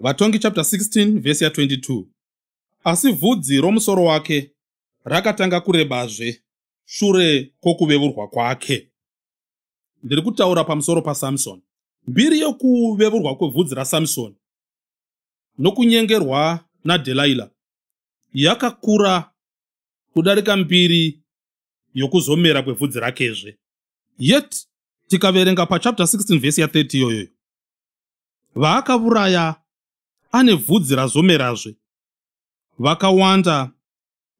Vatongi chapter 16 vhesi ya22. Asi vhudzi romusoro wake rakatanga kurebazve shure kwokuvevurwa kwake. Ndiri kutaura pamusoro paSamsoni. Mbiri yokuvevurwa kwevhudzi raSamsoni nokunyengerwa naDhelaila yakakura kudarika mbiri yokuzomera kwevhudzi rakezve. Yet tikaverenga pachapter 16 vhesi ya30 iyoyoyo, vaakavuraya ane vhudzi razomerazve vakawanda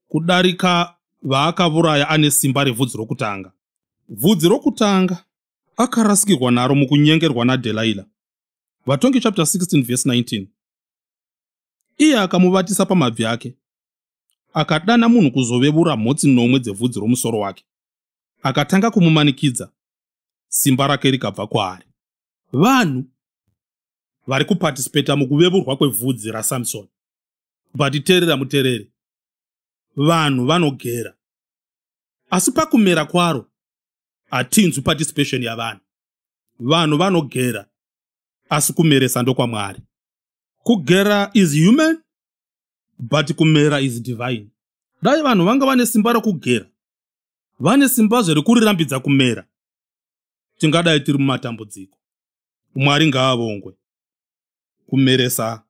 kudarika vaakavuraya ane simba revhudzi rokutanga. Vhudzi rokutanga akarasikirwa naro mukunyengerwa naDhelaila. Vatongi chapter 16 vhesi 19. Iye akamuvatisa pamabvi ake, akadana munhu kuzovevura mhotsi nomwe dzevhudzi romusoro wake. Akatanga kumumanikidza, simba rake rikabva kwaari. Vanhu vari kupatisipeta mukuvevurwa kwevhudzi raSamsoni. But teerera muteereri, vanhu vanogera, asi pakumera kwaro hatinzwi participation yavanhu. Vanhu vanogera, asi kumeresa ndokwaMwari. Kugera is human, but kumera is divine. Dai vanhu vanga vane simba rokugera, vane simbazve rekurirambidza kumera, tingadai tiri mumatambudziko. Mwari ngaavongwe. Kumeresa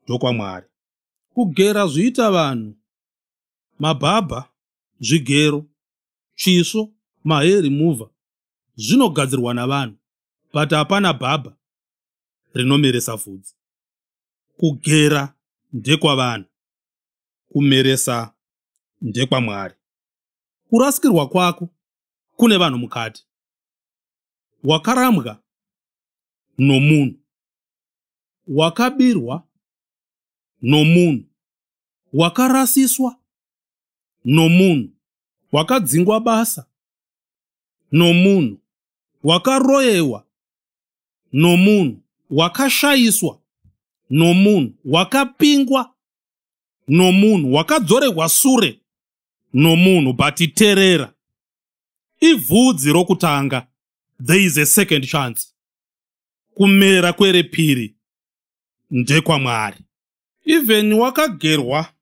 ndokwaMwari. Kugera zviita vanhu, mabhabha, zvigero, chisvo, mahair remover zvinogadzirwa navanhu, but hapana bhabha rinomeresa vhudzi. Kugera ndekwavanhu, kumeresa ndekwaMwari. Kurasikirwa kwako kune vanhu mukati. Wakarambwa nomunhu, wakabirwa nomunhu, wakarasiswa nomunhu, wakadzingwa basa nomunhu, wakaroyewa nomunhu, wakashayiswa nomunhu, wakapingwa nomunhu, wakadzorerwa sure nomunhu. But teerera, ivhudzi rokutanga, there is a second chance. Kumera kwerepiri ndekwaMwari. Even wakagerwa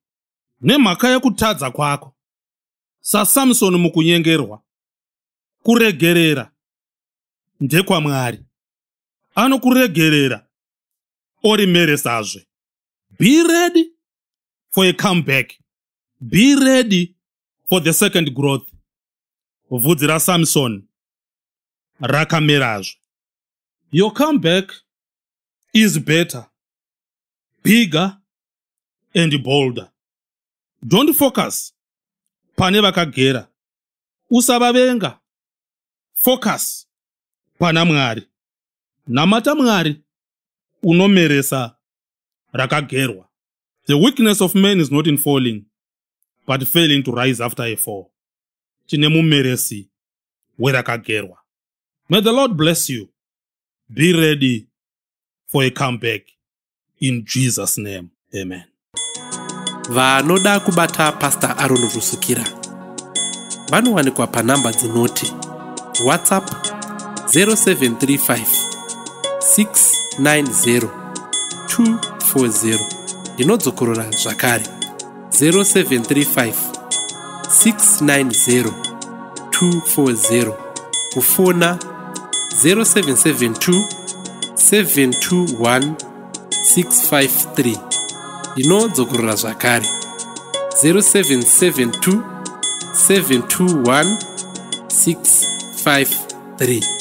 nemhaka yekutadza kwako saSamsoni mukunyengerwa, kuregerera ndekwaMwari. Anokuregerera orimeresazve. Be ready for a comeback. Be ready for the second growth. Vhudzi raSamson rakamerazve. Your comeback is better, bigger and bolder. Don't focus pane vakagera, usavavenga. Focus pana Mwari. Namata Mwari unomeresa rakagerwa. The weakness of man is not in falling, but failing to rise after a fall. Tine mumeresi werakagerwa. May the Lord bless you. Be ready for a comeback in Jesus' name. Amen. Vanoda kubata Pastor Aaron Rusukira vanowanikwa panhamba dzinoti: WhatsApp 0735 690 240. Ndinodzokorora zvakare, 0735 690 240. Kufona 0772 721 653. Ndinodzokorora zvakare, 0772 721 653.